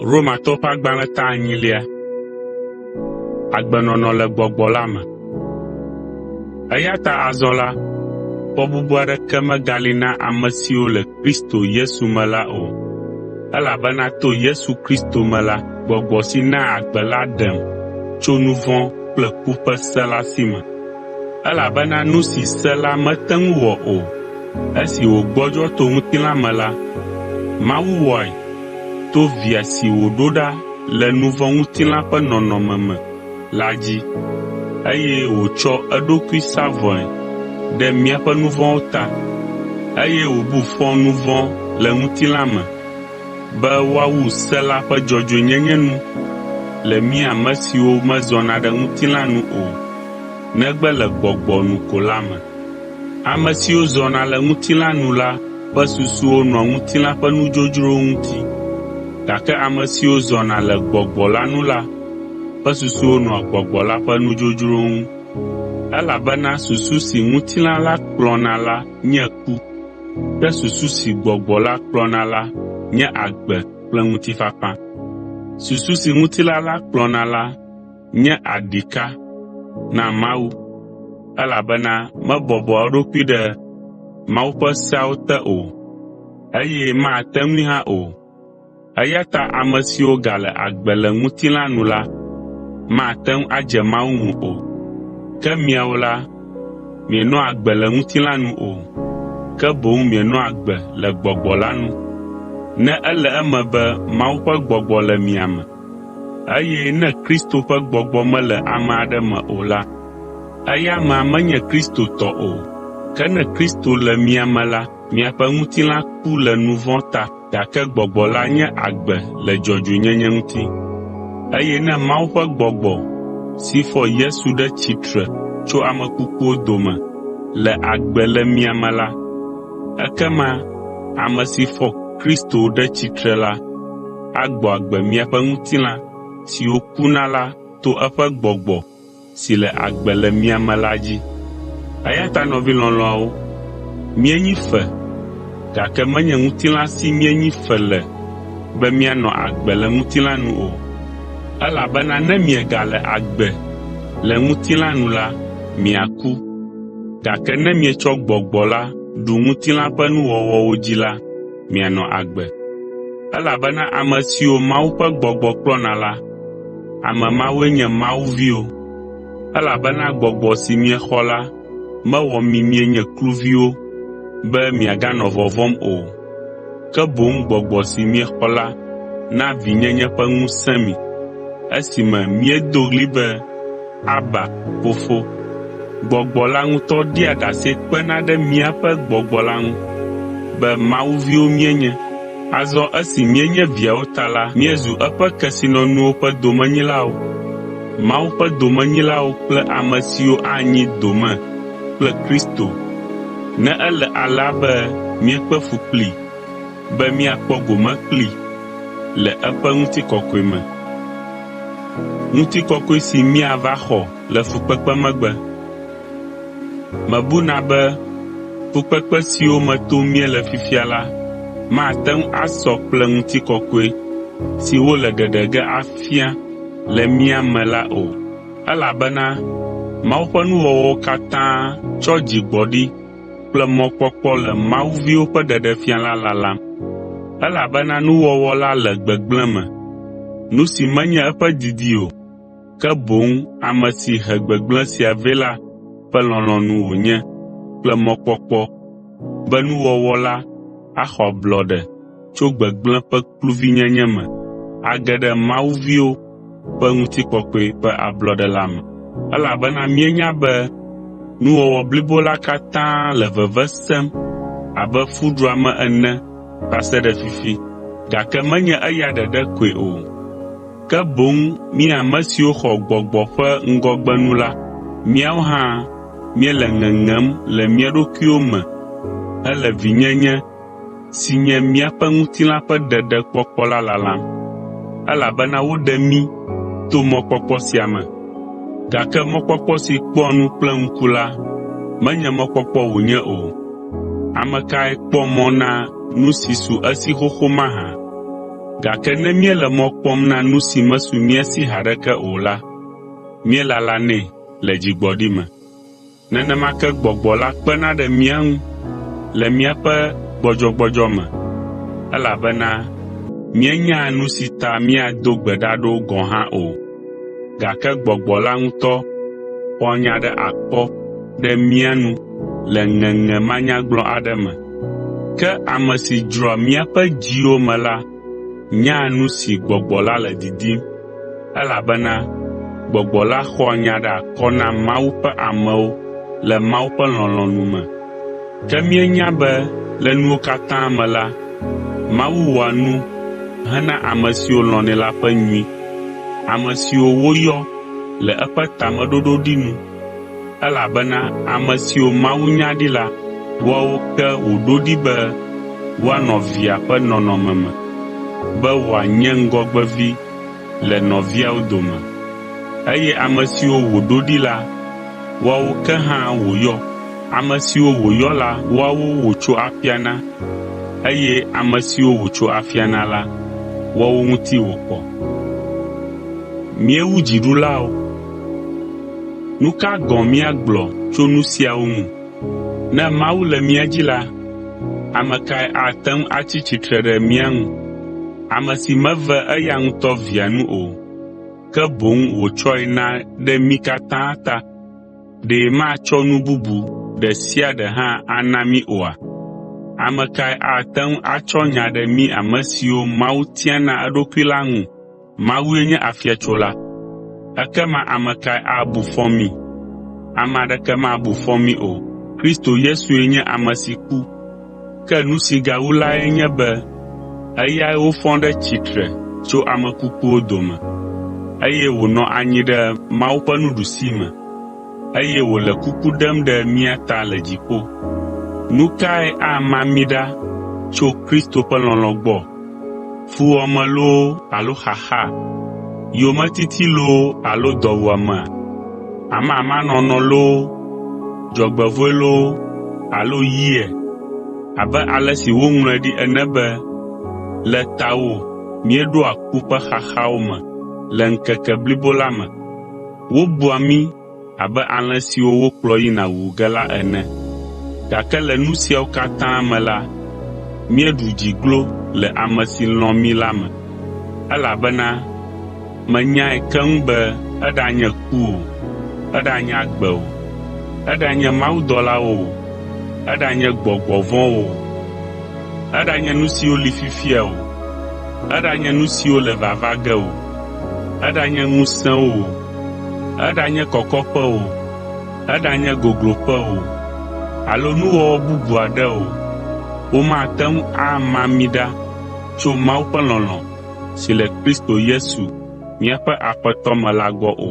Romatɔwo ƒe agbalẽ ta enyilia. Agbenɔnɔ le gbɔgbɔ la me. Eya ta azɔ la, fɔbubu aɖeke megali na ame siwo le Kristo Yesu me la o, elabena to Yesu Kristo me la, Gbɔgbɔ si naa agbe la ɖem tso nu vɔ̃ kple ku ƒe se la si me. Elabena nu si se la mete ŋu wɔ o, esi wògbɔdzɔ to ŋutilã me la, Mawu wɔe to Via si wòɖo ɖa le nu vɔ̃ ŋutilã ƒe nɔnɔme me la dzi, eye wòtsɔ eɖokui sa vɔe ɖe míaƒe nu vɔ̃wo ta, eye wòbu fɔ nu vɔ̃ le ŋutilã me be woawu se la ƒe dzɔdzɔenyenye nu le mí ame siwo mezɔna ɖe ŋutilã nu o, negbe le gbɔgbɔ nu ko la me. Ame siwo zɔna le ŋutilã nu la ƒe susuwo nɔa ŋutilã ƒe nudzodzrowo ŋuti, gake ame siwo zɔna le Gbɔgbɔ la nu la ƒe susuwo nɔa Gbɔgbɔ la ƒe nudzodzrowo ŋu. Elabena susu si ŋutilã la kplɔna la nye ku, ke susu si Gbɔgbɔ la kplɔna la nye agbe kple ŋutifafa. Susu si ŋutilã la kplɔna la nye aɖika na Mawu, elabena mebɔbɔa eɖokui ɖe Mawu ƒe seawo te o, eye mate ŋui hã o. Eya ta ame siwo gale agbe le ŋutilã nu la mate ŋu adze Mawu ŋu o. Ke miawo la, mienɔa agbe le ŋutilã nu o, ke boŋ mienɔa agbe le Gbɔgbɔ la nu, ne ele eme be Mawu ƒe Gbɔgbɔ le mia me. Eye ne Kristo ƒe Gbɔgbɔ mele ame aɖe me o la, eya amea menye Kristo tɔ o. Ke ne Kristo le mia me la, miaƒe ŋutilã ku le nu vɔ̃ ta, gake Gbɔgbɔ la nye agbe le dzɔdzɔenyenye ŋuti. Eye ne Mawu ƒe Gbɔgbɔ si fɔ Yesu ɖe tsitre tso ame kukuwo dome le agbe le mia me la, ekema ame si fɔ Kristo ɖe tsitre la agbɔ agbe miaƒe ŋutilã siwo kuna la to eƒe Gbɔgbɔ si le agbe le mia me la dzi. Eya ta nɔvi lɔlɔ̃awo, míenyi fe, gake menye ŋutilã si míenyi fe le be míanɔ agbe le ŋutilã nu o. Elabena ne miegale agbe le ŋutilã nu la, miaku, gake ne mietsɔ Gbɔgbɔ la ɖu ŋutilã ƒe nuwɔwɔwo dzi la, mianɔ agbe. Elabena ame siwo Mawu ƒe Gbɔgbɔ kplɔna la, ame mawoe nye Mawu viwo. Elabena Gbɔgbɔ si miexɔ la mewɔ mi mienye kluviwo be miaganɔ vɔvɔ̃m o, ke boŋ Gbɔgbɔ si miexɔ la na vinyenye ƒe ŋusẽ mi, esime míedo ɣli be, “Aba, Fofo!” Gbɔgbɔ la ŋutɔ ɖia ɖase kpena ɖe míaƒe gbɔgbɔ la ŋu be Mawu viwo míenye. Azɔ esi míenye viawo ta la, míezu eƒe kesinɔnuwo ƒe domenyilawo, Mawu ƒe domenyilawo kple ame siwo anyi dome kple Kristo ne ele alea be míekpe fu kplii be míakpɔ gome kplii le eƒe ŋutikɔkɔe me. Ŋutikɔkɔe si míava xɔ le fukpekpe megbe. Mebuna be fukpekpe siwo me tom míele fifia la mate ŋu asɔ kple ŋutikɔkɔe si wole ɖeɖe ge afia le mía me la o, elabena Mawu ƒe nuwɔwɔwo katã tsɔ dzigbɔɖi kple mɔkpɔkpɔ le Mawu viwo ƒe ɖeɖefia la lalam. Elabena nuwɔwɔ la le gbegblẽ me, nu si menye eƒe didi o, ke boŋ ame si he gbegblẽ sia vɛ la ƒe lɔlɔ̃nu wònye kple mɔkpɔkpɔ be nuwɔwɔ la axɔ ablɔɖe tso gbegblẽ ƒe kluvinyenye me age ɖe Mawu viwo ƒe ŋutikɔkɔe ƒe ablɔɖe la me. Elabena míenya be nuwɔwɔ blibo la katã le veve sem abe fuɖuame ene va se ɖe fifi, gake menye eya ɖeɖe koe o, ke boŋ mí ame siwo xɔ Gbɔgbɔ ƒe ŋgɔgbenu la, míawo hã míele ŋeŋem le mía ɖokuiwo me hele vinyenye si nye míaƒe ŋutilã ƒe ɖeɖekpɔkpɔ la lalam, elabena woɖe mí to mɔkpɔkpɔ sia me. Gake mɔkpɔkpɔ si kpɔa nu kple ŋku la menye mɔkpɔkpɔ wònye o. Ame kae kpɔ mɔ na nu si su esi xoxo mahã? Gake ne míele mɔ kpɔm na nu si mesu mía si haɖeke o la, míelalanɛ le dzigbɔɖi me. Nenema ke Gbɔgbɔ la kpena ɖe mía ŋu le míaƒe gbɔdzɔgbɔdzɔ me, elabena míenyaa nu si ta míado gbe ɖa ɖo gɔ̃ hã o, gake Gbɔgbɔ la ŋutɔ xɔa nya ɖe akɔ ɖe mía nu le ŋeŋe manyagblɔ aɖe me. Ke ame si dzroa míaƒe dziwo me la nyaa nu si Gbɔgbɔ la le didim, elabena Gbɔgbɔ la xɔa nya ɖe akɔ na Mawu ƒe amewo le Mawu ƒe lɔlɔ̃nu me. Ke míenya be le nuwo katã me la, Mawu wɔa nu hena ame siwo lɔ̃nɛ la ƒe nyui, ame siwo woyɔ le eƒe tameɖoɖo ɖi nu, elabena ame siwo Mawu nya ɖi la, woawo ke wòɖo ɖi be woanɔ Via ƒe nɔnɔme me, be wòanye ŋgɔgbevi le nɔviawo dome. Eye ame siwo wòɖo ɖi la, woawo ke hã wòyɔ. Ame siwo wòyɔ la, woawo wòtso afia na, eye ame siwo wòtso afia na la, woawo ŋuti wòkɔ. Míewu dziɖulawo. Nu ka gɔ̃ míagblɔ tso nu siawo ŋu? Ne Mawu le mía dzi la, ame kae ate ŋu atsi tsitre ɖe mía ŋu? Ame si meve eya ŋutɔ Via nu o, ke boŋ wòtsɔe na ɖe mí katã ta, ɖe matsɔ nu bubu ɖe sia ɖe hã ana mí oa? Ame kae ate ŋu atsɔ nya ɖe mí ame siwo Mawu tia na eɖokui la ŋu? Mawue nye afiatsola, ekema ame kae abu fɔ mí? Ame aɖeke mabu fɔ mí o. Kristo Yesue nye ame si ku, ke nu si gawu lae nye be eyae wofɔ ɖe tsitre tso ame kukuwo dome, eye wònɔ anyi ɖe Mawu ƒe nuɖusime, eye wòle kuku ɖem ɖe mía ta le dziƒo. Nu kae ama mí ɖa tso Kristo ƒe lɔlɔ̃ gbɔ? Fuwɔame loo alo xaxa, yometiti loo alo dɔwuamea, amamanɔnɔ loo, dzɔgbevɔ̃e loo alo yie? Abe ale si woŋlɔe ɖi ene be, “Le tawò míeɖoa ku ƒe xaxawo me le ŋkeke blibo la me. Wobua mí abe alẽ siwo wokplɔ yina wuwu ge la ene.” Gake le nu siawo katã me la, míeɖu dzi glo le ame si lɔ̃ mí la me. Elabena menyae keŋ be eɖanye ku o, eɖanye agbe o, eɖanye mawudɔlawo o, eɖanye gbɔgbɔ vɔ̃wo o, eɖanye nu siwo li fifia o, eɖanye nu siwo le vava ge o, eɖanye ŋusẽwo o, eɖanye kɔkɔƒe o, eɖanye gogloƒe o, alo nuwɔwɔ bubu aɖe o, womate ŋu ama mí ɖa tso Mawu ƒe lɔlɔ̃ si le Kristo Yesu míaƒe Aƒetɔ me la gbɔ o.